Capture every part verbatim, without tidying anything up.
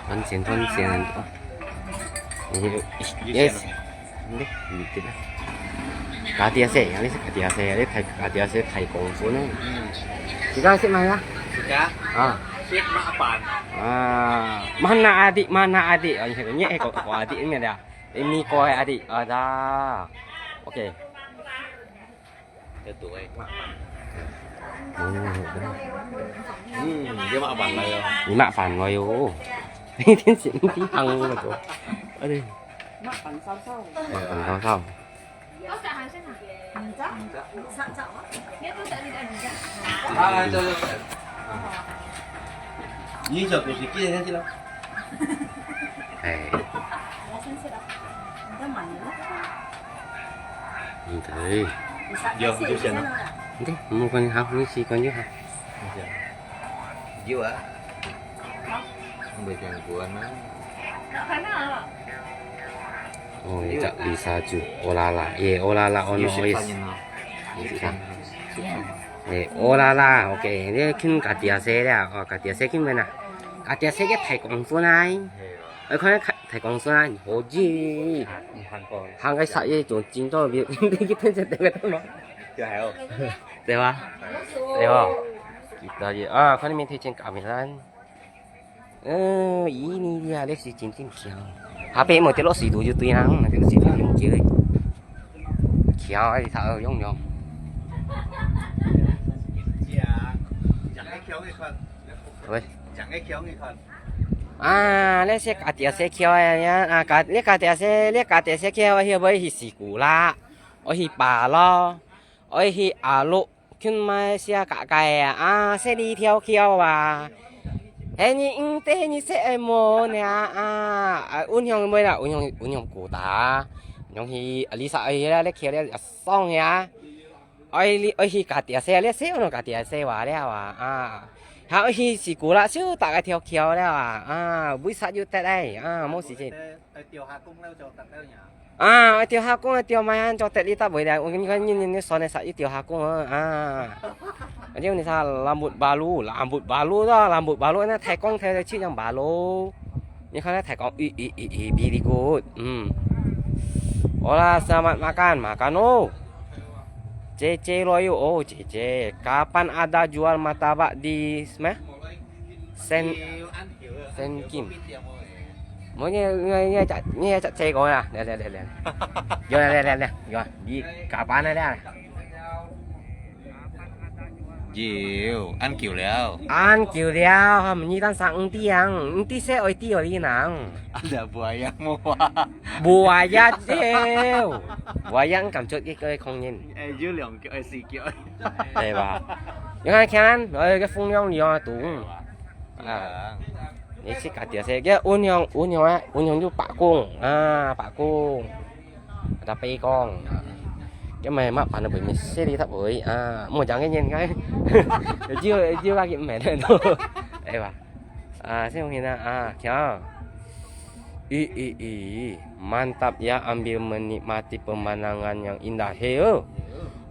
賺錢賺錢。Yes，你你你，家己食，你食家己食，你大家己食大公司呢？自家食麼个啊？自家啊，食麼个飯？啊，mana adik，mana adik，哦，你係講你係講adik咩啊？你美國个adik，啊，OK。 嗯，你麼个飯來哦？你麼个飯來哦？你天時你地行个哦。哎，麼个飯燒燒？麼个飯燒燒？啊，對對對。你小肚屎，記得先去了。哎。 Hindi. Yo, yo siya na. Hindi, mo kan ha, ni si kan ha. Yo ah. Ang bigyan ko na. Oh, ito, Lisa Chu. Olala. Eh, olala, ono, yes. Eh, olala. Okay, ini kin katia se ya. Oh, katia se kin mana? Katia se ke Thai kong sunai. 你看大公司啊，好熱。行个十月就真多，你你去天气等个嘛。就還好。對吧？對吧？有道理啊，看你們推薦咖啡啦。嗯，咦，你啊，你是真正強。下邊無跌落水肚就對啦，跌落水肚用腳。強，哎，他用用。喂。 啊，你食家己食橋个呀？啊，家，你家己食，你家己食橋，愛去，愛去西古拉，愛去巴羅，愛去阿魯，去買些个个啊，啊，食這條橋啊。嘿，你毋得，你食愛無呢？啊，啊，運用無啦，運用，運用古達，用去，啊，你啥愛啦，你橋了，爽呀。 愛你，愛去家己食，你食ono家己食話了啊，啊。還愛去西古拉，就打个條橋了啊，啊，為啥又得哎，啊，無時間。愛釣蝦公了就得了呀。啊，愛釣蝦公，愛釣麼个，就得你搭尾了。我跟你講，你，你，你算一下，一釣蝦公啊，啊。Aja ni sa rambut baru, rambut baru dah, rambut baru na Thai kong Thai cik yang baru. Ni kan Thai kong, i, i, i, i, very good. Hmm. Hola, selamat makan, makan oh. Cece Royal, oh Cece, kapan ada jual martabak di mana? Sen, Sen Kim. Mau ni, ni, ni cak, ni cak cek kau lah. Dah, dah, dah, dah. Yo, dah, dah, dah, dah. Yo, di kapan ada? Yo, ăn久了。Ăn久了，你單生五弟啊，五弟係愛弟哦，你能。Ada buaya mua。Buaya，哎，buaya敢做一個空人。哎，有兩腳，哎，四腳。對吧？你看，看，哎，个風涼涼啊，凍。啊，你自家點些，个溫陽，溫陽啊，溫陽有伯公啊，伯公。 Tapi kong, cái mày mắc bạn bị mày xí đi thấp ơi à, mua chẳng cái nhìn cái, chiêu chiêu các cái mày đấy thôi, eh bah, à, xí không hin à, à, kìa, i i i, mantap ya, ambil menikmati pemandangan yang indah, he, oh,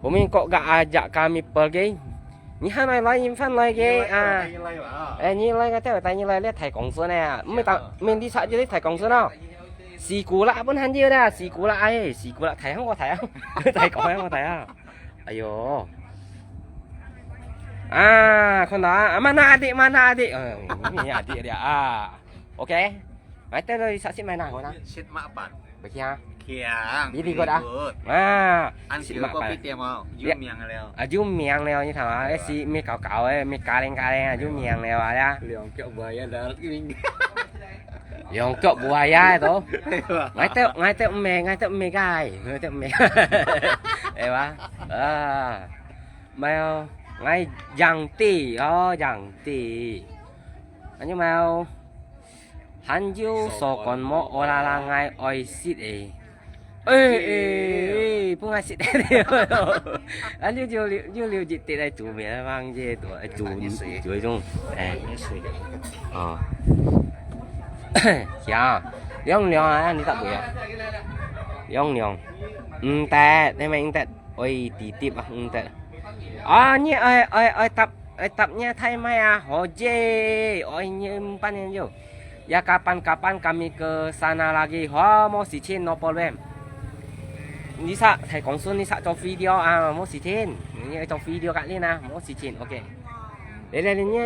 hôm nay kok gak ajak kami pergi, 你還愛來，你還來个啊？哎，你來个，帶我帶你來，你大公司呢？毋係打，毋係你出去，你大公司咯。西古拉本還有啦，西古拉哎，西古拉，大行我大行，大講行我大行。哎喲，啊，看到啊，啊，mana adik，mana adik，嗯，你adik dia啊，OK。 Mai teh lo sakit mai nang kau na. Sit mak pan. Bakia. Kiang. Bili kau dah. Ah. An sit mak pan. Kopi tiam mau. Jum yang leo. Ah, jum yang leo ni thang ah. Eh, si mi kau kau eh, mi kaling kaling ah, jum yang leo ah ya. Liang kiok buaya darat ini. Liang kiok buaya itu. Ngai teh, ngai teh me, ngai teh me kai, ngai teh me. Eh bah. Ah. Mai oh, ngai yang ti, oh yang ti. Anyo mai oh. 還有所講無，我啦啦，𠊎愛食誒。誒誒誒，分𠊎食誒。啊，你就你就你一直來煮麵，放這多煮煮一種，誒。哦。行，涼涼啊，你搭不要？涼涼，毋得，你們毋得。 愛滴滴啊，毋得。啊，你愛愛愛搭，哎，答你太慢啊，好耶，哦，你empat年yo. Ya kapan-kapan kami ke sana lagi. Ho, 無事情，no problem。你識，太公孫，你識做video啊，無事情。你做video kat lin啊，無事情，OK。來來來，你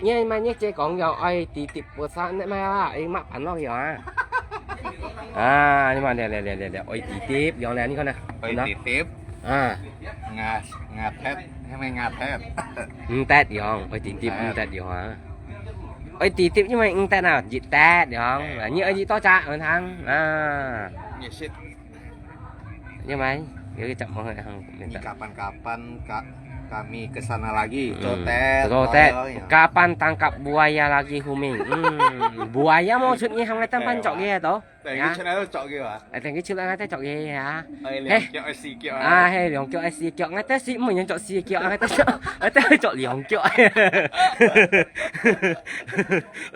你你嘛，你姐講要愛弟弟不殺，你買啊，哎，嘛，辦落去啊。啊，你嘛，來來來來來，愛弟弟，用來，你看呢？愛弟弟。啊。Nga-，ngatep，係咪ngatep？Ntet用，愛弟弟，ntet用啊。愛弟弟，因為ntet啊，一tet用。你愛幾多隻，我聽啊。也是。因為有一隻問題，你kapan-kapan ka-，kami ke sana lagi？Cotet，cotet。Kapan tangkap buaya lagi, Huming? Hmm, buaya mau出現，佢等班做嘅都。 等佢出來都著佢啊。啊，等佢出來，𠊎兜著佢啊。哎，兩腳啊，四腳啊。啊，係，兩腳啊，四腳，𠊎兜四，毋係著四腳，𠊎兜著，𠊎兜著兩腳啊。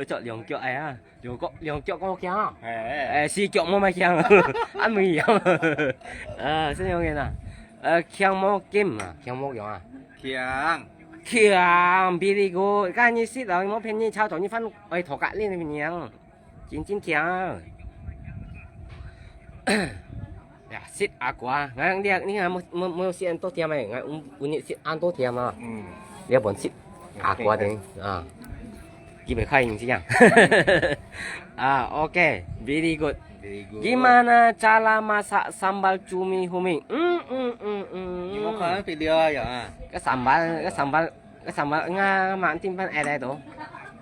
著兩腳啊，兩腳，兩腳講驚啊。哎，四腳無麼驚，啊，毋一樣。啊，係恁樣个啦。呃，強無金啊，強無用啊。強。強，very good。該你識了，你無騙你，抄到你翻，哎，頭殼裡面。 真真強。呀，食阿瓜，𠊎你你看，無無無食恁多甜个，𠊎有有你食恁多甜啊。嗯。你要本食阿瓜的啊，幾百塊銀這樣。啊，OK，very good。Very good。Gimana cara masak sambal cumi, Huming? 嗯嗯嗯嗯。你無看video啊？該sambal，該sambal。 Sambal nga ma tim pan ai dai to.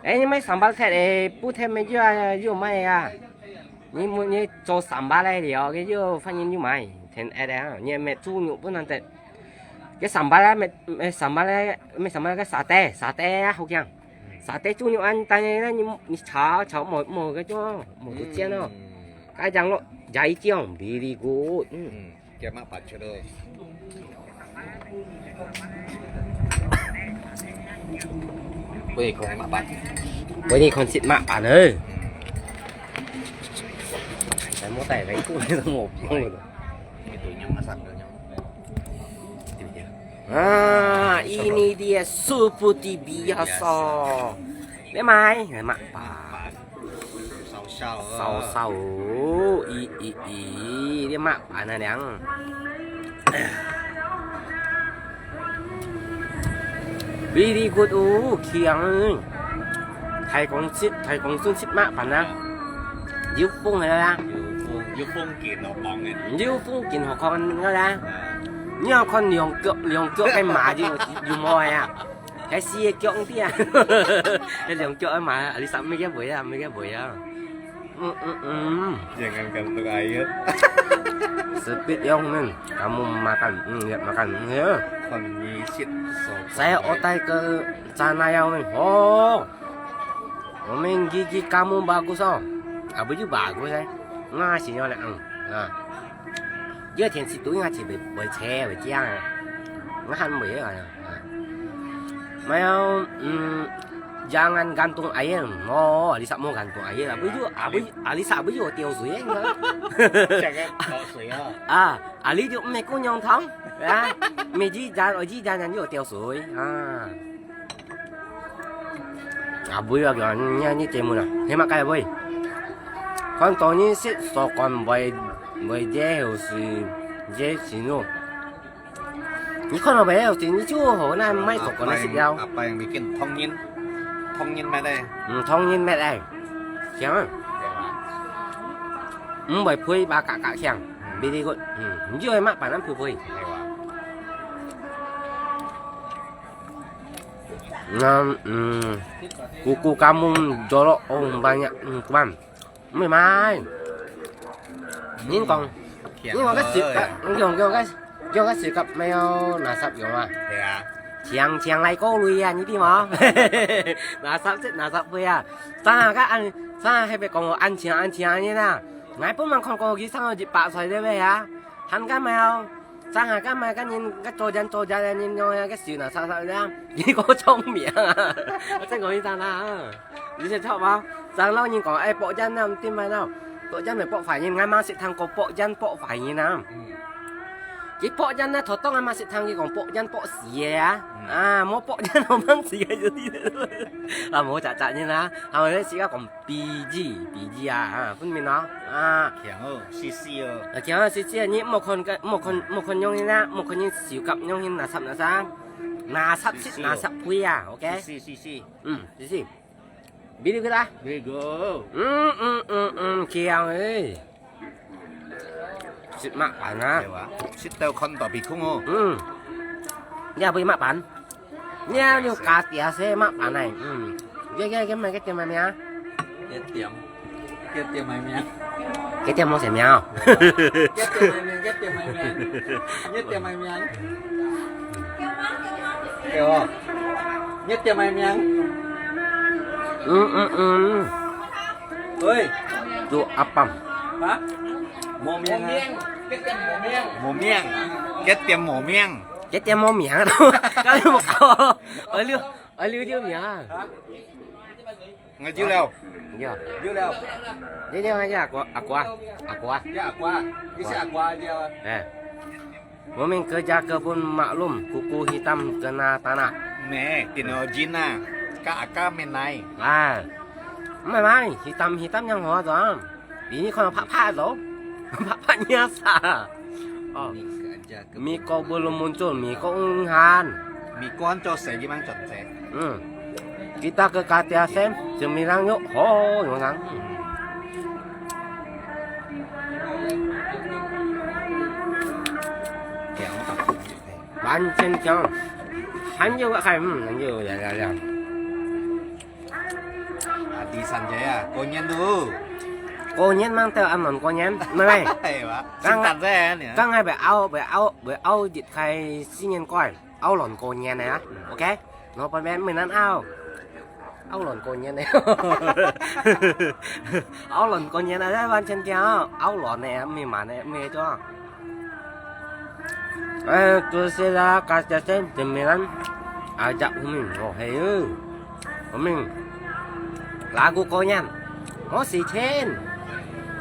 Eh, ni mai sambal thet eh, pu thet me jua yo mai ya. Ni mu ni cho sambal ai liao, ke yo fan yin yo mai, then ai dai, ni me chu nyu pu nan thet. Ke sambal ai me, me sambal ai, me sambal ke satay, satay ai hok yang. Satay chu nyu an tai ni, ni chao, chao mo mo ke jo, mo tu jian lo. Kai jang lo, jai jiang, very good. Kem mak pat chelo. Wei kon mak pat. Wei ni kon sit mak pat ne. Saya mau tanya lagi tu, saya mau bilang tu. Itu nyang asam tu nyang. Ah, ini dia seperti biasa. Ni mai, mak pat. 燒燒哦。燒燒哦，咦咦咦，你麼辦啊娘？Very good哦，強。太公食，太公孫食麼辦啊？有風个啦。有風，有風景哦，講个。有風景好看个啦。你要看兩腳，兩腳个馬就，有毛个啊？ 該四隻腳毋知啊，該兩隻啊嘛，你十尾个尾啊，尾个尾啊。嗯嗯嗯。Jangan gantung air. Speed yang men, kamu makan, hmm, lihat makan, hmm, ya. Kondisi. Saya otai ke sana yang men, oh. Komen gigi kamu bagus oh. Apa juga bagus eh. Ngasih nyo lek, hmm. Nah. Dia 天气 tu ngasih boleh boleh cewek dia. Ngahan boleh ah. Maya, hmm, jangan gantung air. Oh, Alisa mau gantung air. Apa juga, apa, Alisa apa juga 吊水 eh. Jangan 吊水啊。啊，啊，你就毋係姑娘堂啊，每日站，每日站就吊水啊。啊，會啊，你你節目啊，起碼該會。看到你食所講會會這後是這行路。 你看到未？你就好，那買做个那些料。Apa yang bikin 通人，通人買的。嗯，通人買的，香啊。毋會配吧，嘎嘎香，very good。嗯，你就會買，把它配配。那嗯，kuku kamu jorok oh banyak，嗯，關。 毋係買。你講，你講个時間，你講，你講个，你講个時間沒有拿十用啊？係啊。強強來過濾啊，你知無？拿十即拿十倍啊！真啊，該恁，真啊，係別講我恁強恁強恁樣啊！𠊎本來看過佢上到一百歲對不對啊？還敢沒有？ 正下今日个人，个做人做人个人用个手拿沙沙个，你个聰明啊！我真講你真啊！你識錯無？正老人講，哎，博人啊，毋對嘛咯，博人咪博壞人，𠊎嘛識聽過博人博壞人啊。嗯。一駁煙呢，頭當啊嘛識聽佢講駁煙駁死个啊，嗯。啊，無駁煙好吂死个就知。啊，無隻隻人啊，後尾自家講B G，B G啊，啊，分明哦，啊。強哦，死死哦。啊，強哦，死死，你莫看个，莫看，莫看樣形啊，莫看你手甲樣形，拿插拿插，拿插切拿插配啊，OK？死死死死。嗯，死死。 Bili kita. Bili go. 嗯嗯嗯嗯，強欸。食麼飯啊？係哇，食到看到鼻空哦。嗯。你也會麼飯？你也有加點些麼飯呢？嗯。這這這麼个店麼名啊？這店，這店麼名？這店無寫名哦。這店麼名？這店麼名？這店麼名？ 對哦，你店麼名？嗯嗯嗯。喂，做阿爸。啊？無名啊？無名，這店無名。無名，這店無名。這店無名，該你無搞，哎呦，哎呦，有名啊。啊？ 𠊎有了。有。有了。你你你阿哥阿哥啊，阿哥啊。Ya, akwah. Isi akwah aja. Eh. Mumin kerja kebun maklum, kuku hitam kena tanah. Nè, tino jin na, ka aka menai. Ah. Mai mai, hitam hitam yang hoa zong. Bini kono pak pak zo. Pak pak nyasa. Oh. Mì Gõ belum muncul, mì Gõ eng han. Mì Gõ han cho sẻ, gimana cho sẻ? Hmm. Kita ke K T A Sen, Sembilan yuk, ho, yuk nang. Kiang. Ban chen kiang. Han yuk ka khai, hmm, han yuk, ya, ya, ya. Adi san jaya, konyen tu. Konyen mang teo amon konyen, mai mai. Hebat. Kang, kang ai bai au, bai au, bai au dit khai singen koi. Au lon konyen ya, oke? No pon ben menan au. Au lon konyen ya. Au lon konyen ya, ban chen kia au lon ya, mi man ya, mi cho. Eh, tu sila kata sen jemilan ajak humin, oh hei, humin. Lagu konyen, oh si chen.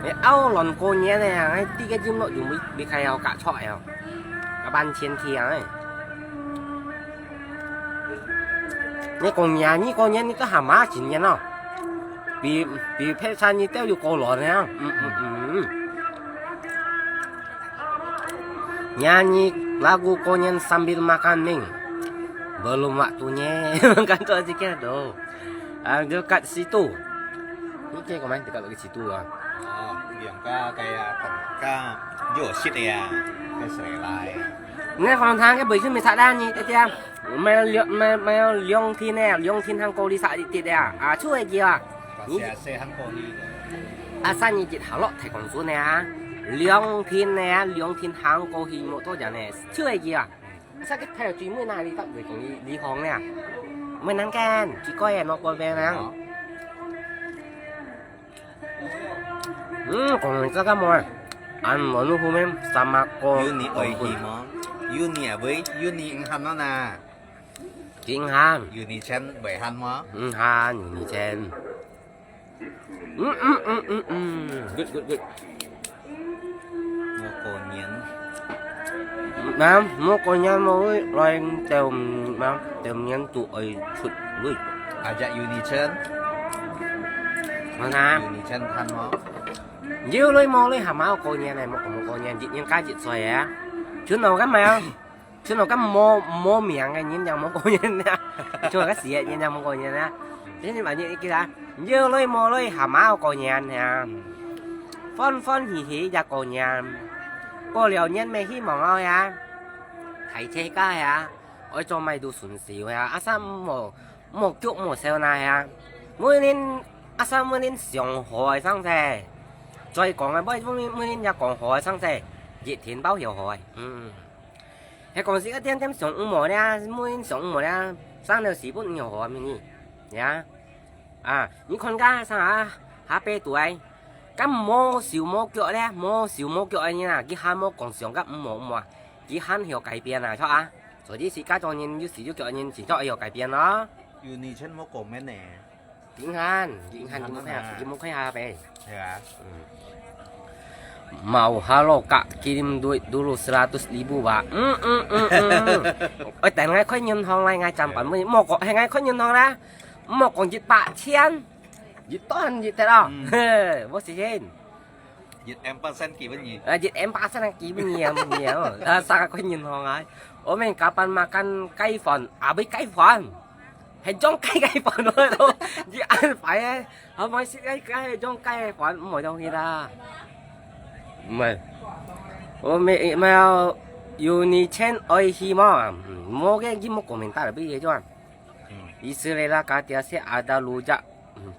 Eh, au lon konyen ya, ngai tiga jim lo jum bi kai au ka chok ya. Ka ban chen kia eh. 你講年，你講年，你都還蠻前年咯。比比別山你都有過來呢。嗯嗯嗯。Nyanyi lagu konyen sambil makan mie. Belum waktunya. Kan tu aja tu. Ah, dekat situ. Ni kaya kau main dekat lagi situ lah. Oh, yang ka kaya ka yo sit ya. Ka selai. Nè, phòng tháng cái buổi sinh mình sạc đa nhỉ, tiếp theo. Mày liong, mày, mày liong thiên nè, liong thiên hàng cô đi sạc đi tiếp theo. À, chú ấy gì à? Có xe, xe hàng cô đi. À, sao nhỉ, chị thảo lọt thầy còn xuống nè. Liong thiên nè, liong thiên hàng cô hi một tô giả nè. Chú ấy gì à? Sao cái thầy truy mới nai đi tắt về còn đi, đi hòn nè. Mới nắng can, chị coi em nó coi về nè. Ờ. Hmm, kong sa ka mo. An mo nu hu men sama ko. Yuni oi hi mo. Yuni a bui, yuni ing han no na. Ing han. Yuni chen bai han mo. Ing han, yuni chen. Hmm, hmm, hmm, hmm, hmm. Good, good, good. Mo ko nian. Nam, mo ko nian mo oi, lai teo, nam, teo nian tu oi chut lui. Ajak yuni chen. Mana? Yuni chen han mo. Jiu lui mo lui hama ko nian nai, mo ko mo ko nian, jit nian ka jit soi ya. Chun no kan mai. Chun no kan mo mo miang cái nian yang mo ko nian ya. Chun no kan sie nian yang mo ko nian ya. Thế nhưng mà như cái là, jiu lui mo lui hama ko nian ya. Phun phun hì hì ya ko nian. Có liều nian mê hì mong ao ya. Thầy chê ka ya. Ôi cho mày đủ sủn xíu ya. Asa mo mo kiuk mo seo na ya. Mỗi nên asa mỗi nên xiong hỏi sang thế. Rồi còn cái bơi mỗi nên ya còn hỏi sang thế. Dễ thiện báo hiểu hỏi. Ừ. Hay còn gì cái tiên tem xiong ung mo ya, mỗi nên xiong ung mo ya. Sang đều xí bút nhiều hỏi mình nhỉ. Ya. À, những con cá sang hả? Hả bê tuổi. Cái mô xíu mô kiệu đấy, mô xíu mô kiệu anh nhỉ? Cái hả mô còn xiong cái mô mô. Cái hả hiểu cải biên à, cho à. Rồi đi xí cá cho nhìn, như xí kiệu nhìn chỉ cho hiểu cải biên đó. Yu ni chen mo comment nè. Chính hẳn, chính hẳn, chính hẳn chính hẳn. Chính một cái hả bê. Thế à? Ừ. Mau halo Kak kirim duit dulu seratus ribu, Pak. Hmm, hmm, hmm, hmm. Eh,等下開銀行來，𠊎正還分你。莫講，嘿，𠊎開銀行啦。莫講一百千，一段一得哦。Hmm. 嘿，無時間。一 M persen 寄分你。啊，一 M persen 寄分你啊，分你啊。啊，上開銀行啊。我們kapan makan雞飯？啊，毋係雞飯。 係裝雞个飯咯，你安排个，好唔好食雞雞裝雞个飯？毋好裝其他。毋係，我沒沒有有你錢愛去嘛？嗯，無个，你莫komentar，不係這樣。Di sini lah kata saya ada rujak,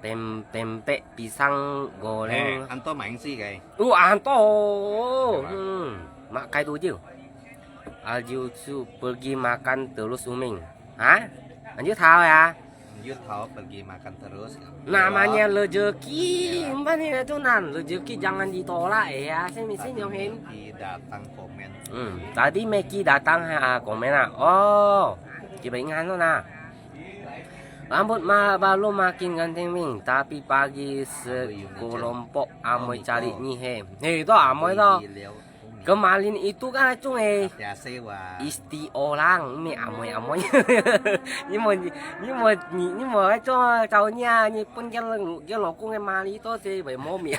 tem tempe pisang goreng. Eh, anto main si kay. Oh, anto. Hmm, mak kai tu je. Ayo tu pergi makan terus Uming. Ha? Lanjut tahu ya. Lanjut tahu pergi makan terus. Namanya rezeki, mana itu nan? Rezeki jangan ditolak ya. Saya mesti nyongin. Datang komen. Hmm, tadi Meki datang ha komen ah. Oh, kita ingat tu nah. Rambut ma baru makin ganteng Ming, tapi pagi sekelompok amoy cari nyi he. Hei, itu amoy to. Kemarin itu kan cung eh. Biasa wah. Isti orang, mi amoy amoy. 你莫你莫你你莫做找你啊，你本个个老公个马里多是为毛病。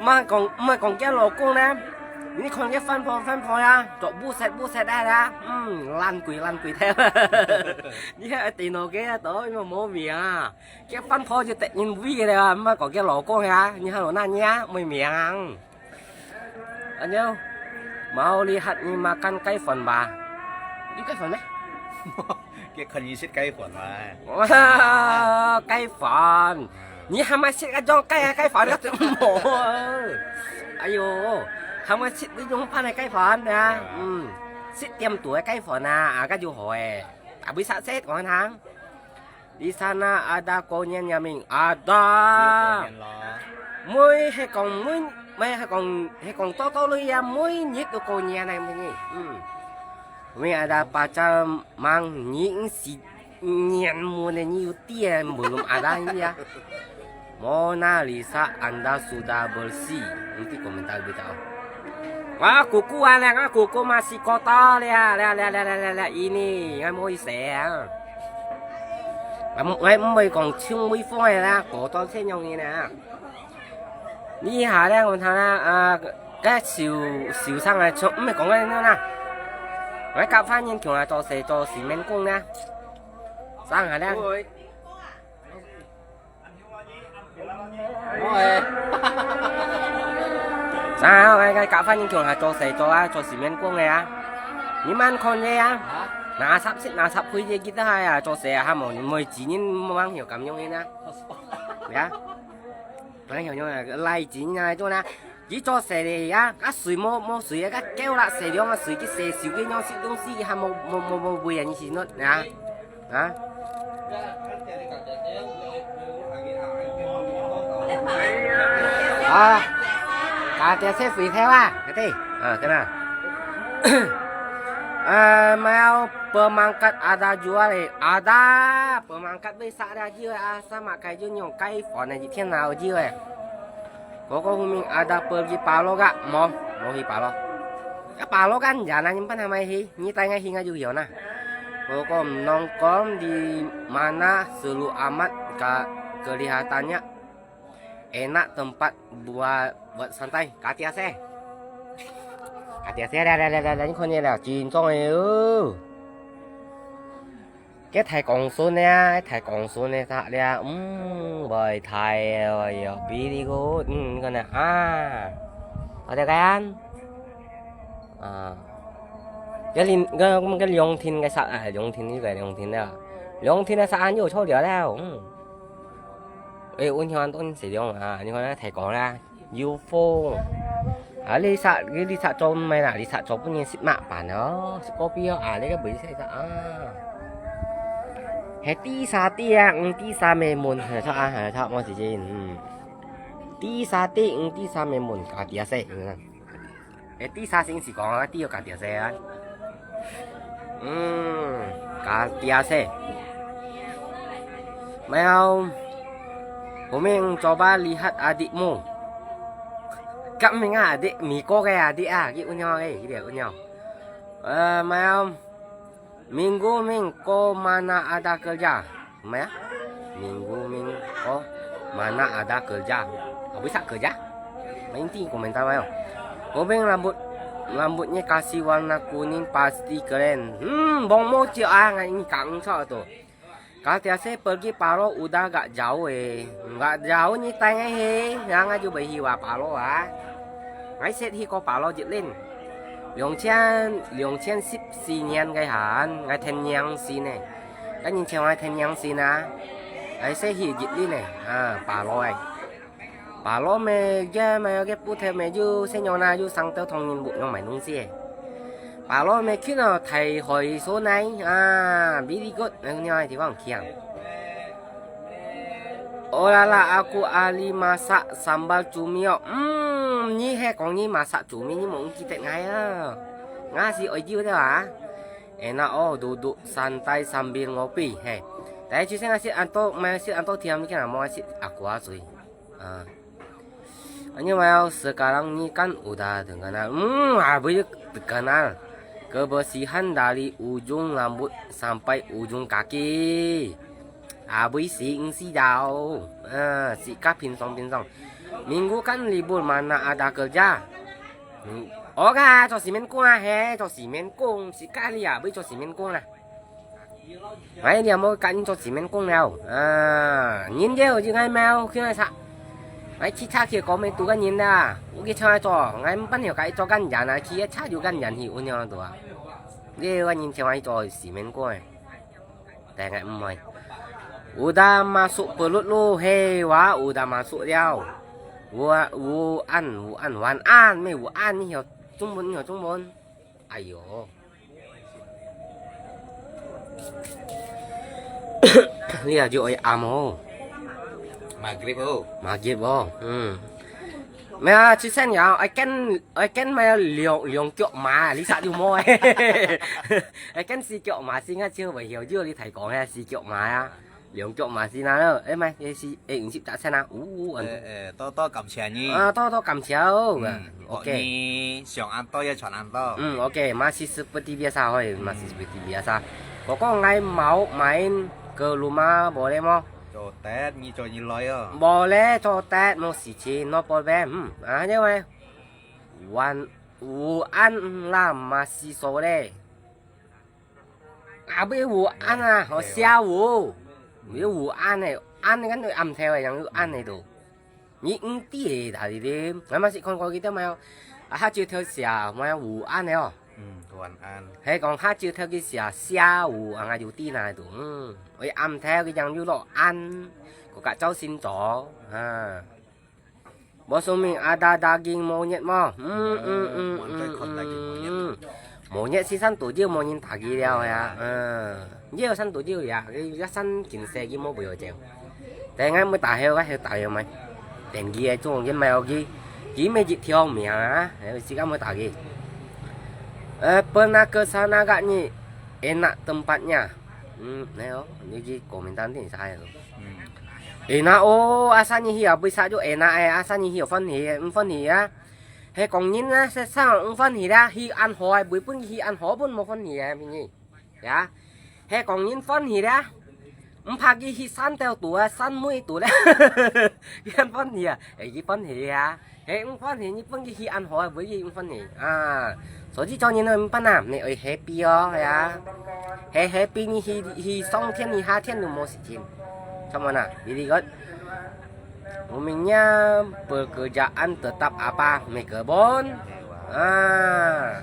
莫讲莫讲个老公呢，你看个翻婆翻婆呀，做不set不set啊啦，嗯，烂鬼烂鬼的。你还电脑个啊，都有毛病啊？个翻婆就得人为个啦，莫讲个老公呀，你还有那你啊，没命。 Anyo, mau lihat ni makan kai fan ba? Yu kai fan meh? 佢看你食雞飯啊。哇，雞飯！你係咪食一種雞啊？雞飯一種冇啊！哎喲，係咪食呢種飯嘅雞飯啊？嗯，食店肚嘅雞飯啊，啊，該就好誒。啊，為啥食講聽？ Di sana ada過年呀，Ming？Ada。每係講每每係講係講多多類啊，每日都過年啊，每日。嗯。Ming ada pacar mang，你係年滿的，你有爹，belum ada ini啊。Mona Lisa anda sudah bersih？Nanti komentar lebih tahu。 Wah, kuku anak ah, kuku masih kotor ya, ya, ya, ya, ya, ya, ya, ini, ngai mau iseng. Ngai mau, ngai mau kong chung wi fong ya, kotor se nyong ini ah. Ni ha le, ngon tha na, ah, cái siêu siêu sang ah, chung, không phải kong cái nữa na. Ngai cặp phái nhân kiểu là cho xe, cho xi men công na. Sang ha le. Sao, cái, cái cặp phái nhân kiểu là cho xe cho á, cho xi men công này á. Ni man con này á. Nà sắp xếp, nà sắp khui gì kita hai à, cho xe à, hả, mò, mò chỉ nhìn mang hiểu cảm nhận này nè. Dạ. Mang hiểu nhau là lai chỉ nhìn này cho nè. Chỉ cho xe này á, các suy mô, mô suy á, các kéo lại xe đi, mà suy cái xe xíu cái nhau xíu東西, hả, mô, mô, mô, mô, bùi à, như xí nốt nè. Hả? À, kà tià xe free theo à, cái thế. À, cái nào? À, mau pemangkat ada jual eh. Ada pemangkat với xã ada jual à, sama kayak jual nyong kai phone này, thiên nào jual eh. Koko huming ada pergi palo gak? Mo, mo hi palo. Ka palo kan, jana nyimpan hamai hi, nyi tai ngai hi ngai ju hiau na. Koko nongkrong di mana seru amat ka kelihatannya enak tempat buat buat santai. Ka tiase. Ka tiase, dah, dah, dah, dah, dah, ni kon ye dah, jin zong ye. Cái thầy còn xuân nè, thầy còn xuân nè, sao nè, ừm, bởi thầy, ờ, bị đi gút, ừm, cái này, à, ở đây cái ăn. À, cái linh, cái, cái lương thiên cái sao, à, lương thiên như cái lương thiên đó. Lương thiên là sao ăn nhiều chỗ được đâu, ừm. Ê, ôn hiền tôn sử dụng, à, như con thầy có là. Yu fo. À, lý xã, cái lý xã cho mày là lý xã cho bún nhân xịt mạ bản đó. Xịt copy đó. À, lấy cái bưởi xe ra. À. Hè tí xa tí à, ừ, tí xa mê môn. Hè, cho à, hè, cho mô xì chên. Ừ. Tí xa tí, ừ, tí xa mê môn. Cả tí xe. Ừ. Hè tí xa xính xì con, tí yo cả tí xe à. Hmm, katiase. Mayau, huming coba lihat adikmu. Kak ming ah, adik, Miko ke adik ah, ki unyong ke, ki dia unyong. Eh, mayam, minggu mingko mana ada kerja. Maya? Minggu mingko mana ada kerja. Apa sa kerja? Mainti komentar mayo. Obeng rambut, rambutnya kasih warna kuning pasti keren. Hmm, bong mo cio ah, ngai ni kang cho tu. Kata saya pergi Paro udah gak jauh eh. Gak jauh ni tang eh he. Yang aja berhiwa Paro ah. Ngai set hi ko Paro jit lin. 兩千, 兩千十四年个han, ngai 天娘星呢。該年前我 天娘星啊。Ngai set hi jit lin呢. Ah, Paro eh. Paro me, ya, me, ke putel me, yu, senyona, yu, sang teo thong yin bu, nyong mai nung si. Paro me, kin o, thai hoi so nai, ah, very good, nai, nai, di wang kiang. Olala, aku ahli masak sambal cumi o. Hmm, ni he kong ni masak cumi, ni mong ki tet ngai a. Nga si oi jiu de a. Enak o, duduk santai sambil ngopi, he. Tapi cisen asit anto, mai asit anto tiam ni kan, mo asit aku asui. Ah. Anyo mayau sekarang ni kan udah terkenal. Hmm, abis terkenal. Kebersihan dari ujung rambut sampai ujung kaki. Abis si eng si dau. Ah, si ka pinsong pinsong. Minggu kan libur mana ada kerja. Hmm. Oka, cho simen kung ah, he, cho simen kung. Si ka li abis cho simen kung lah. Ngai liam mo kan cho simen kung liao. Ah, nin deu ji ngai mau kêu ngai sa. Ngai chi cha kêu ko me tu kan nin da. U ki cha cho, ngai mpan yo kai cho kan jan a, chi cha ju kan jan hi un yo tu a. Ye wa nin che ngai cho simen kung. Te ngai mui. Udah masuk perut lu, he wa udah masuk liao. Wu, wu an, wu an, wan an, me wu an, ni hio Trung文, ni hio Trung文. Ai yo. Lia ju oi am ho. Maghrib ho. Maghrib ho. Hmm. Mẹ à, chị xem nhở, ai ken, ai ken mẹ liu, liu kiok mà, lý sao ju môi. Ai ken si kiok mà, si ngã chiêu bởi hiểu ju lý thầy講ha, si kiok mà à. Liu kiok mà si na lo. Ê mẹ, ê si, ê, ung sip tak sen à. Ú, ú, ăn. Ê, ê, to, to cảm謝nhỉ. À, to, to cảm謝. Ừ. Ok. Ni siang an to ya chọn an to. Hmm, ok. Masih seperti biasa, hoi. Masih seperti biasa. Koko ngai mau main ke rumah, boleh mo? Cho Tết, ni cho ni loi à. Boleh cho Tết, mo si chi, no problem. Hmm. À, như vậy. Wan, Wu An là masih sore. Abi Wu An à, ho sia Wu. Wu An này, An kan am theo yang Wu An này tu. Ni ung ti ta di di. Ngai masih kon ko kita mai. Ah, ha chiu theo sia, mai Wu An ne o. Hmm, Wu An. He kong ha chiu theo ki sia, sia Wu ang a yu ti na tu. Hmm. Oi am theo ki yang yu lo An. Ko ka chau sin cho. Ha. Bosong ming ada daging monyet mo. Hmm, hmm, hmm, hmm, hmm. Monyet si san tu jiu mo nyin ta ki liao ya. Hmm. Jiu san tu jiu ya, ki san kin se ki mo bu yo jeng. Te ngai mo ta heo ka heo ta heo mai. Ten ki ai chung ki mai o ki. Ki me jit thiau mia. Heo si ka mo ta ki. Eh, pernah ke sana gak ni? Enak tempatnya. Hmm, neo, ni ki komentar ni sa heo. Hmm. Enak o, asa ni hi a, bui sa ju enak e, asa ni hi a, fun hi, fun hi a. He kong nin a, se sang fun hi a, hi an ho e, bui pun hi an ho pun mo fun hi a, pin ni. Ya. He kong nin fun hi a. Mpa ki hi san teo tu a, san mui tu le. Yan fun hi a, e ki fun hi a. He, ung fun hi, ni pun ki hi an ho, bui ki ung fun hi. À, số chỉ cho nhìn ung pan à, mẹ ơi happy o, ya. He happy ni hi, hi song thiên ni ha thiên lu mo si chin. Cho mana, very good. Umingnya pekerjaan tetap apa, mẹ cơ bon. À,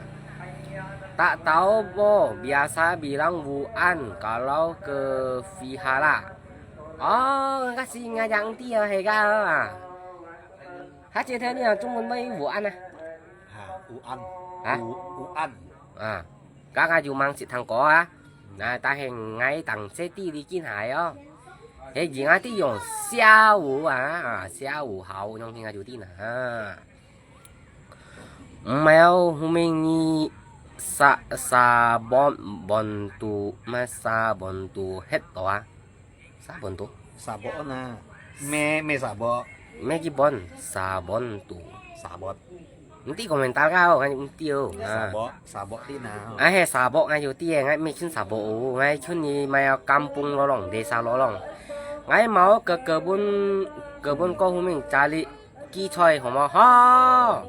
tak tahu bo, biasa bilang Wu An kalau ke vihara. Ồ, cái gì ngài chẳng tia hay cái à. Há chia theo ni à, Trung Quốc mới Wu An à? Hả, Wu An. Hả? Wu, Wu An. À, các ngài dù mang xịt thằng có à? Nà, ta hẹn ngài tặng xe ti đi chín hải ó. Thế gì ngài tí dùng xia Wu à? À, xia Wu hảo, nhông thì ngài dù tí nà. À. Mèo Hu Minh Nhi sa, sa bon, bon tu, mà sa bon tu hết đó à? Sa bon tu? Sa bo na. Mê, mê sa bo. Meh kibon, sabon tu. Sabot. Nanti komentar kau, ngan nanti oh. Sabot, sabot di na. Ai he sabot ngan yo ti eh, ngan meh chun sabot oh, ngan chun ni mai kampung lorong, desa lorong. Ngan mau ke kebun, kebun ko huming cari kicoi homo ho.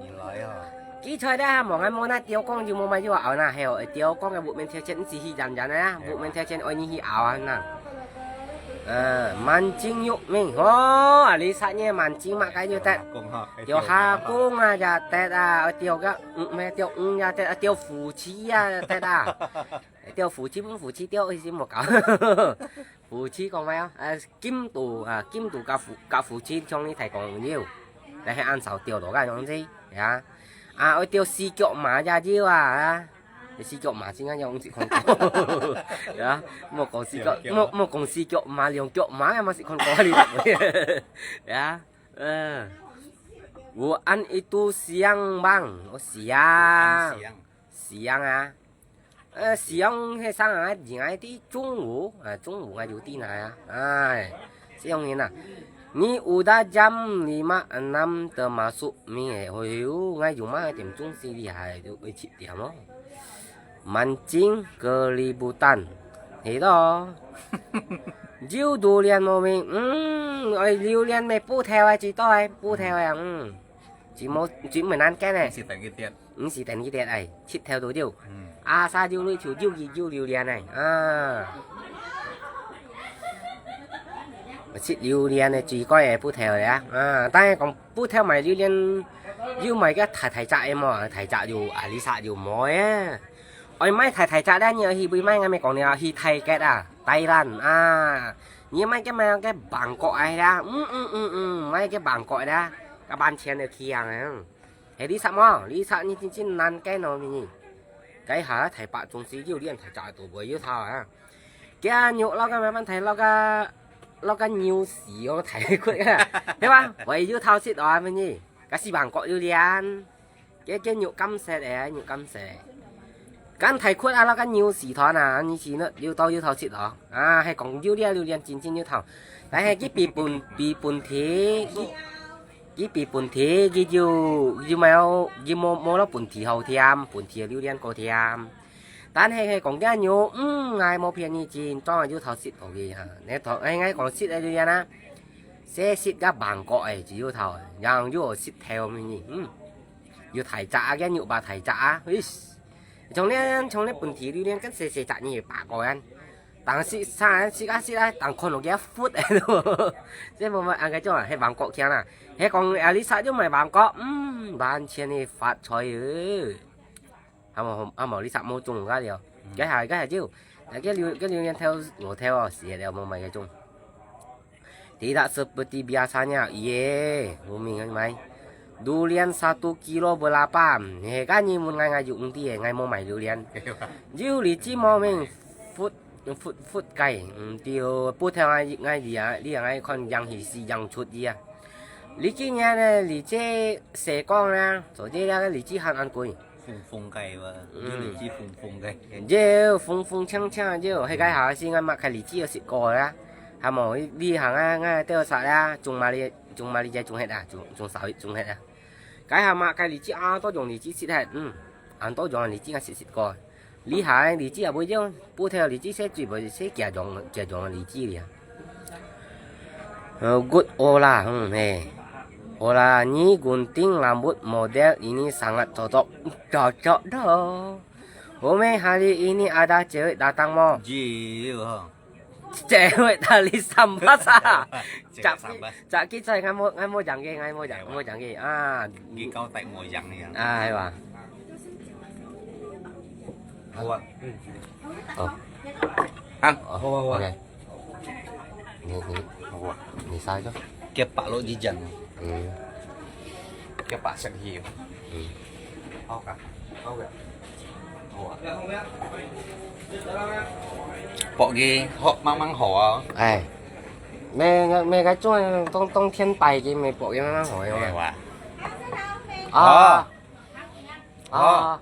Kicoi dah mo ngan mo na tiau kong ju mo mai yo au na he oh, tiau kong ke bu men tiau chen si hi jan jan na, bu men tiau chen oi ni hi au na. 呃，蛮精肉面，哦，啊，你三年蛮精嘛，该就得。有下工啊，也得啊，丢个，嗯，没丢，嗯，也得啊，丢夫妻啊，也得啊。丢夫妻分夫妻丢，一心莫搞。夫妻讲咩啊？呃，金度啊，金度甲夫甲夫妻像你太讲有，但系按照丢落个样子，呀。啊，我丢四脚马也有啊，啊。 四腳馬先啊，有識看過。呀，莫講四腳，莫莫講四腳馬，兩腳馬也嘛識看過哩。呀，嗯，有恁一度siang bang，哦，siang，siang啊，呃，siang係生啊，人愛知中午啊，中午啊有知哪啊，哎。 Siang hin ah. Ni udah jam lima enam termasuk mi eh. Oi, ngai jumah tem chung si lihai tu oi chit tiam lo. Mancing keributan. Hei to. Jiu durian mo mi. Hmm, oi durian me pu theo ai chi to ai, pu theo ai. Hmm. Chỉ một chỉ mình ăn cái này. Chỉ tặng cái tiền. Hm, si ten ki tiet ai, chit thèu tu diu. Hm. A sa diu lui thiu diu ki diu liu lian ai. A. Chit liu lian ai, chỉ coi ai pu thèu ai a. A, tai kong pu thèu mai liu lian, diu mai ka thai thai cha ai mo, thai cha diu, a li sa diu mo ai. Oi mai thai thai cha da ni hi bui mai ngai me kong ni hi thai ket a, Thailand a. Ni mai ke mai ke Bangkok ai da. Hm, hm, hm, hm, mai ke Bangkok ai da. Ka ban chien de kiang ai. He li sa mo, li sa ni chin chin nan ke no mi ni. Cái hả thầy bác trung sĩ diu lian thầy cha tu bơi diu thao hả. Kia nhục lo cái mà thầy lo cái lo cái nhiều xí ô thầy khuất à. Thế ba, bơi diu thao xịt đó mi ni. Cái xí bằng cọ diu lian. Cái cái nhục cắm xe để nhục cắm xe. Cái thầy khuất à lo cái nhiều xí thọ nè, như xí nó diu tao diu thao xịt đó. À, hay còn diu lian diu lian chin chin diu thao. Tại hay cái bị bùn bị bùn thế. Ki pi bùn thi, ki yu, yu mèo, yu mô, mô lo bùn thi hậu thiam, bùn thi liu lian kô thiam. Tan he he kong kia nyu, ưm, ngai mô phiên nyi chin, trong yu thao sit kô ki ha. Nè thao, ngai ngai kong sit liu lian a. Sẽ sit ka bang kô ai, chi yu thao, yang yu sit theo mi nyi, ưm. Yu thai cha kia nyu ba thai cha a, is. Trong lian, trong lian bùn thi liu lian kan sẽ sẽ cha nyi ba kô an. Tang sit sa, sit ka sit a, tang khon lo kia phút ai lo. Sẽ mô mô, ang cái chỗ à, he bang kô kia na. He kong a li sa yu mai bang kô, ưm, ban chien ni phát choi ư. Hâm mô, hâm mô li sa mô chung ka liu. Cái hài, cái hài chiu. Cái liu, cái liu lian theo, lo theo à, xì liu mô mai cái chung. Tidak seperti biasanya, iye, booming kan mai. Durian satu kilo berapa? He, kan ni mun ngai ngai yu ng ti, ngai mô mai durian. Yu li chi mô ming, phút, phút, phút kai. Hm, tiu, pu theo ngai, ngai li a, li ngai khon yang hi si yang chut li a. Li chi nia ne, li chi se kong na, so chi ya li chi han an kui. 紅紅雞喎，嗯。要你知紅紅雞。Yo，紅紅青青yo，係該下先，𠊎買開荔枝有食過啦。還無，你行啊，𠊎兜殺啦，種嘛哩，種嘛哩隻種忒啊，種，種少種忒啊。該下買開荔枝啊，都用荔枝食忒，嗯，恁多用荔枝𠊎食食過。你下荔枝也會用，不條荔枝食最會食，加種，加種荔枝哩啊。 Good Ola, hmm, he. Ola ni gunting rambut model ini sangat cocok. Cocok dah. Ome, hari ini ada cewek datang mo? Jiu ha. Cewek dari Sambas ah. Cak sambas. Cak ki cai ngai mo ngai mo jang ge, ngai mo jang, mo jang ge. Ah, 佢交代我樣樣。啊，係吧？好啊。哦。啊，好啊，好啊。OK。你你好啊。你下一个。佢白落一張。嗯。佢白色去。嗯。好个，好个。好啊。薄个，好，慢慢好啊。哎。 每每个种冬冬天摆个，每薄个慢慢好个嘛。係哇。啊。哦。啊。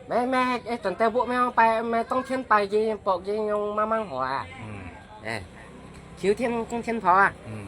每每一陣兜薄，每擺每冬天擺个，薄个用慢慢好啊。嗯。哎。秋天冬天跑啊。嗯。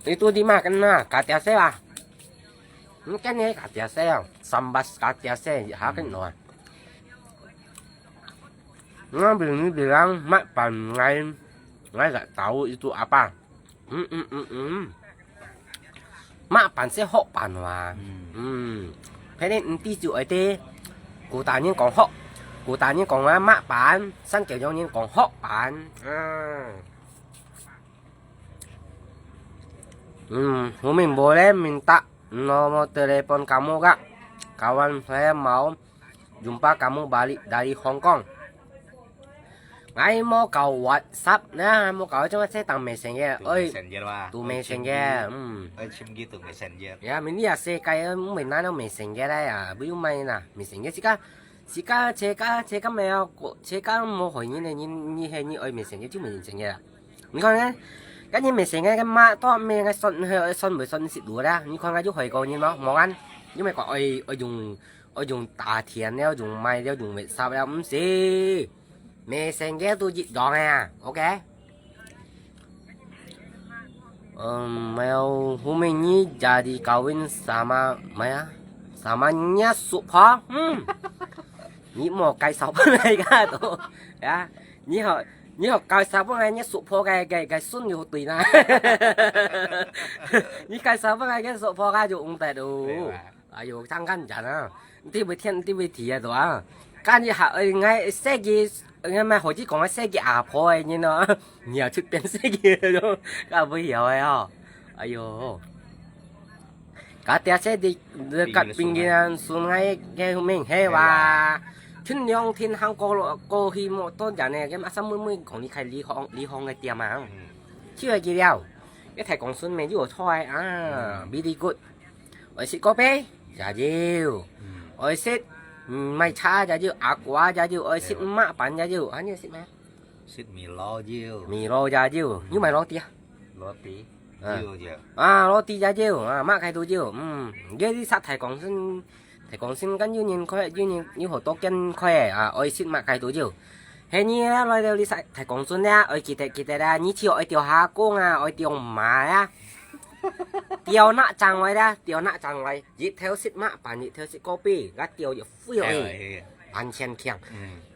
Itu di mana kena, kata saya. Mungkin ni kata saya, sambas kata saya, hakin no. Nga bini bilang mak pan ngai, ngai gak tahu itu apa. Hmm, hmm, hmm, hmm. Mak pan saya hok pan wa. Hmm. Hmm. Pwede nanti tu ada. Kuta ni kong hok. Kuta ni kong mak pan, san kau ni kong hok pan. Ah. Hmm, Hu Ming boleh minta nomor telepon kamu gak? Kawan saya mau jumpa kamu balik dari Hong Kong. Ngai mau kau WhatsApp nah, mau kau cuma saya tang Messenger. Oi, Messenger wa. Tu Messenger. Hmm. Oi, chim gitu Messenger. Ya, mini ya saya kaya mungkin nana Messenger lah ya, belum main lah. Messenger sih kah. Sika cheka cheka mèo ko cheka mo hoi ni ne ni ni he ni oi mèseng ke chu mèseng ke. Ni khon nge, ka ni mèseng ke ma to me nge son he oi son mui son sit lu da. Ni khon nge chu hoi ko ni mo mo kan. Ni me ko oi oi dùng oi dùng tà thiền leo dùng mai leo dùng mệt sao leo msi. Mèseng ke tu jit dong ya. Ok. Em, mau Hu Ming ni jadi kawin sama maya, sama nya sukpo. Hmm. Ni mau kai sao pun ai ka tu. Ya. Ni hok ni hok kai sao pun ai nya sukpo kai kai kai sun yu tui na. Ni kai sao pun ai kai sukpo ka yu ung tai tu. Ai呦，爭間人啊！你會聽，你會聽啊，對啊？間一下，哎，𠊎設計，𠊎咪好似講个設計阿婆个人咯，你又出邊設計咯，該會曉个哦。哎呦，該條設計，你甲邊个人送𠊎个名係哇？天亮天行過過去無多人呢，咁阿三妹妹講你開理行理行个店啊，去个去了，一睇講順味又有菜啊，very good。 愛食咖啡，也有。愛食，嗯，麥茶也有，阿瓜也有，愛食麥粄也有。啊，你愛食咩？食米糕有。米糕也有，有賣roti啊？Roti，啊。有有。啊，roti也有，啊，麼个都有。嗯，這裡煞太公孫，太公孫跟有人開，有人有好多間開个啊，愛食麼个都有。係你啊，來到這煞太公孫啊，愛記得記得啊，你就愛釣蝦公啊，愛釣馬啊。 釣那正位啦，釣那正位，日頭食麼粄，日頭食咖啡，該釣就飛去，粄全強。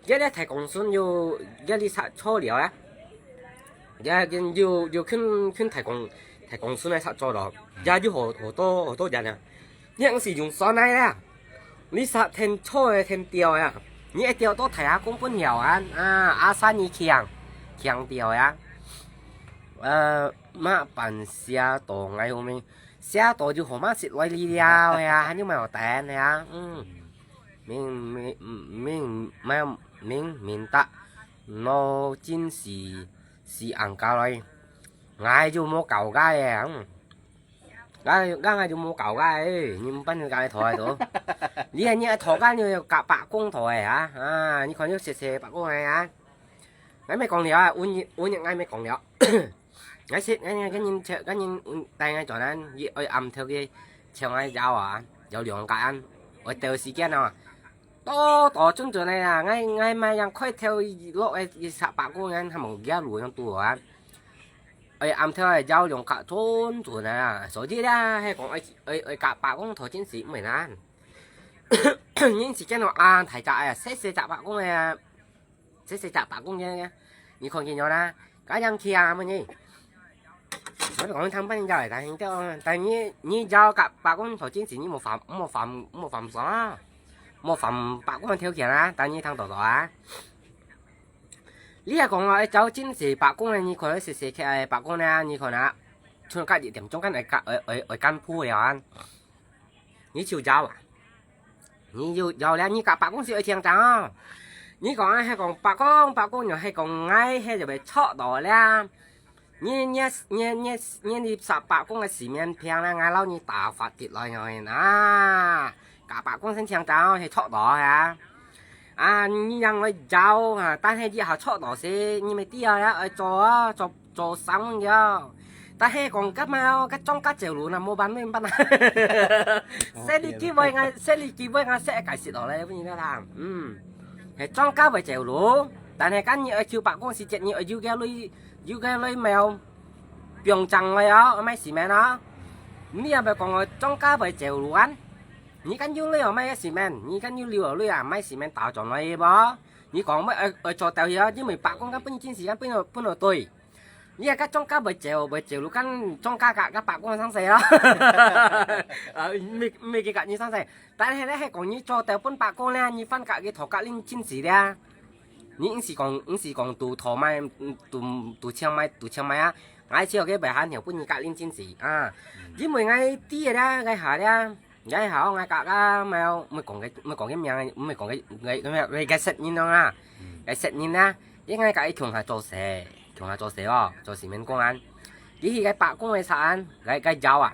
這咧太公孫有，這裡煞坐了啊，也有有去去太公太公孫來煞坐咯，也有好好多好多人啊，你毋使用船來啦。 你煞天坐个天釣呀，你會釣到大阿公本曉啊，啊，阿三你強強釣呀。呃，麼粄寫到𠊎後面，寫到就好嘛，食來哩了呀，還有沒有等呀？嗯，明明明明明明白，腦筋是是硬搞來，𠊎就無搞个，嗯。 該該𠊎就無搞个，你毋辦就該台都。你你台該你搞白工台啊，啊，你看你細細白工个啊。𠊎毋講了啊，五日五日𠊎毋講了。𠊎識𠊎𠊎人請𠊎人帶𠊎轉啊，佢愛暗頭去請𠊎搖啊，搖兩個啊，愛兜時間啊。多多準準个啊，𠊎𠊎買樣開頭落个一十八公元，還無幾路樣多啊。 愛暗頭愛搖兩格準準啊，所以啦，係講愛愛愛甲伯公頭前時毋會難。人時間哦啊，大隻哎呀，細細隻伯公个，細細隻伯公个，你看見了啦，該樣去啊，麼呢？我講聽半日了，但係但你你搖甲伯公頭前時，你莫犯莫犯莫犯爽啊，莫犯伯公个條件啊，但你聽到到啊。 你也講話，哎，招真濟伯公呢，你看細細个伯公呢，你看啊，像隔一點鐘間會間會會會間鋪了啊，你就招啊，你就招了，你甲伯公是愛聽講哦。你講啊，係講伯公伯公，又係講𠊎，係就會錯到了。你你你你你你十伯公个四面平啦，𠊎摎你打發跌來啊！甲伯公先聽講，係錯到啊！ 啊，你讓𠊎搖啊，但係你下錯到時，你咪知啊，愛做啊，做做生意啊。但係講今日哦，該莊家走路呢，無辦法辦啊。這裡機會啊，這裡機會啊，這解釋落來，不然啦。嗯，係莊家會走路，但係今日愛求伯公時節，你愛有个鐳，有个鐳沒有？放正來哦，愛買cement哦。你也毋係講哦，莊家會走路啊？你敢有鐳哦，買个cement，你敢有鐳哦，鐳啊，買cement倒轉來个無？你講愛愛愛做到去哦，因為罷工，敢分你進時間分我分我對。你也甲莊家會走會走路，敢莊家甲甲罷工相勢咯。啊，毋係毋係佢甲你相勢，但係咧，係講你做到分罷工咧，你翻甲佢頭甲恁進時咧。你毋是講毋是講堵頭賣，堵堵清賣堵清賣啊？ 𠊎只有个白閒條分你甲恁真實啊。因為𠊎知个啦，𠊎下啦，𠊎下𠊎甲甲，毋係毋係講个，毋係講个名，毋係講个个个个个識人咯啊，个識人啊，因為甲佢共下做事，共下做事哦，做市民公安。佢去个罷工个時間，𠊎𠊎走啊，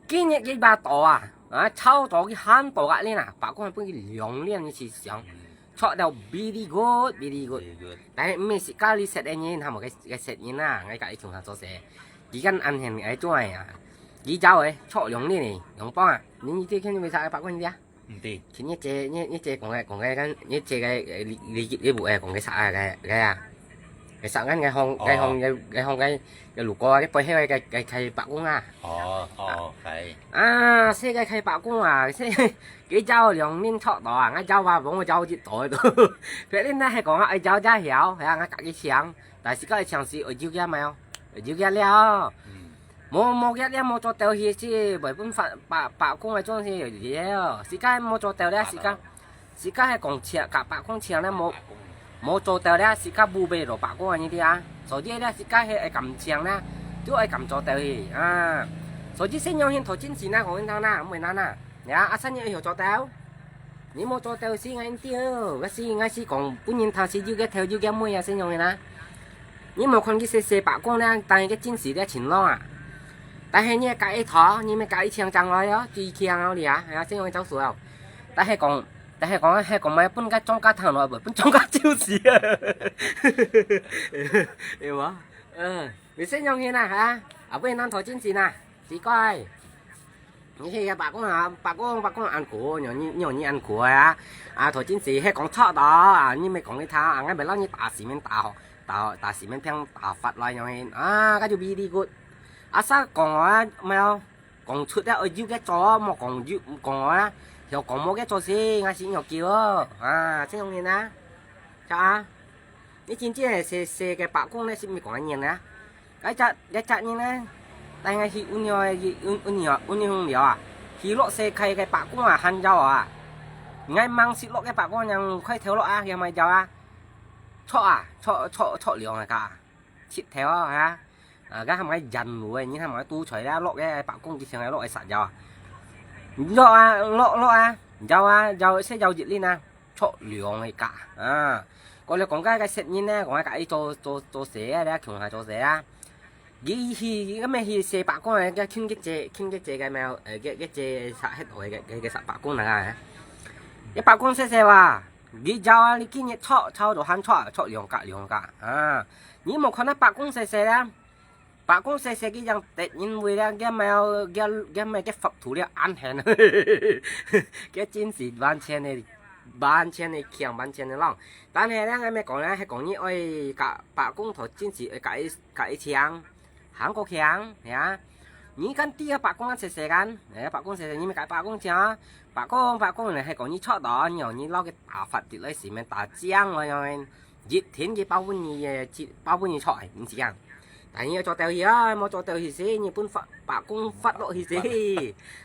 今日佢把刀啊，啊，抄到佢喊到甲恁啊，罷工分佢兩年去想。 著到very good，very good。Very good。但係毋係自家裡識个人，還無个个識人啊，𠊎甲佢共下做事。佢敢安全个做个啊？佢走个，著兩日呢，兩幫啊。你你知佢為啥个罷工个啊？毋知。佢你姐你你姐講个講个，你姐个你你你你母个講个啥个个啊？个啥个个行个行个个行个个路過啊，你背後个个个開罷工啊？哦哦，係。啊，世界開罷工啊，世 佢走兩年著到啊，𠊎走啊，無𠊎走一到个都。別人那係講啊，愛走才曉，係啊，𠊎家己請，但是个請是愛有个嘛哦，愛有个了。無無个了，無做到去是袂分發罷罷工个總是有个哦，自家無做到了，自家自家係講請，甲罷工請了無無做到了，自家無買到罷工个你知啊，所以了自家係愛敢請啦，就愛敢做到去啊。所以先用先頭進前啦，講緊啦，毋會難啦。 呀，阿三你愛曉做到，你無做到是𠊎毋知哦，𠊎是𠊎是講本人頭是有个頭有个尾啊，先用个啦。你無看佢細細罷工啦，但係个真實个情況啊。但係你个隔一頭，你咪隔一槍將來哦，最強哦你啊，係啊，先用个招數哦。但係講，但係講，係講乜分个莊家聽落，分莊家就是啊，對無？嗯，你先用个啦，哈，啊，毋會難頭真實啊，奇怪。 你去个罷工啊，罷工罷工恁苦，你你你恁苦啊！啊，頭先時係講著到啊，你咪講佢聽啊，𠊎咪摎你打死命打吼，打打死命拼打發來樣个啊，該就比你good。啊，啥講啊，毋係哦，講出了有个做，莫講有講啊，曉講無个做事，𠊎是有救哦，啊，這種人啊，著啊。 你真正係細細个罷工咧，係毋係講个人啊？該隻該隻人咧，帶𠊎去運用个運運用運用了啊，去落世界个罷工啊，還有啊，𠊎吂識落个罷工，人開頭落啊，有無有啊？著啊，著著著涼啊，該，七頭啊，哈！啊，該還𠊎人路个，你還𠊎督財啦，落个罷工之前个落个殺有啊，落啊落落啊，有啊有，識有一輪啊。 著涼个架啊。過來講該个識人呢，講該个做做做事啊，咧共下做事啊。佢去，佢乜去洗白光个，佢勤个姐，勤个姐个咩，呃，个个姐殺忒个个个殺白光那个。一白光洗洗哇，佢走啊，你今日著，著到還著，著涼架涼架啊。你無看到白光洗洗啦？ 罷工細細个樣，突然會了，佢乜佢佢乜佢發圖了，恁狠，佢真是完全个完全个強，完全个浪。但係咧，𠊎乜講咧，係講你愛甲罷工頭真是愛甲一甲一槍，行過強，係啊。你敢知啊罷工啊細細間，哎，罷工細細，你乜甲罷工槍啊，罷工罷工呢，係講你著到，你哦，你老个打發的來時面打仗哦，樣。 一天佢包分你个，包分你出，毋是啊？但你愛做到去啊，無做到去時，你分發罷工發落去時，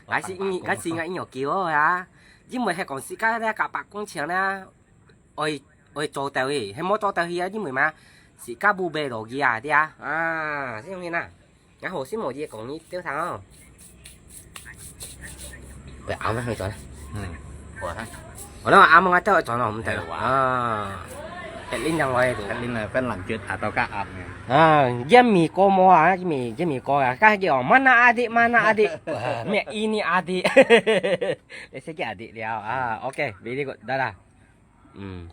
該時你該時𠊎有救啊！因為係講自家咧甲罷工前咧，愛愛做到去，係無做到去啊，因為嘛，自家無買落去啊，對啊，啊，係樣个啦。 然後我先無意講你丟糖哦。喂，啱啱去轉。嗯，好啊。我那啱啱啊，掉轉了，我們等了。哎，哇。啊，肯定這樣來的。肯定來，分冷絕打到較暗呢。啊，煙味過無啊？煙味煙味過啊？該叫mana adik mana adik，咩ini adik？你識叫adik了啊？OK，very good，得啦。嗯。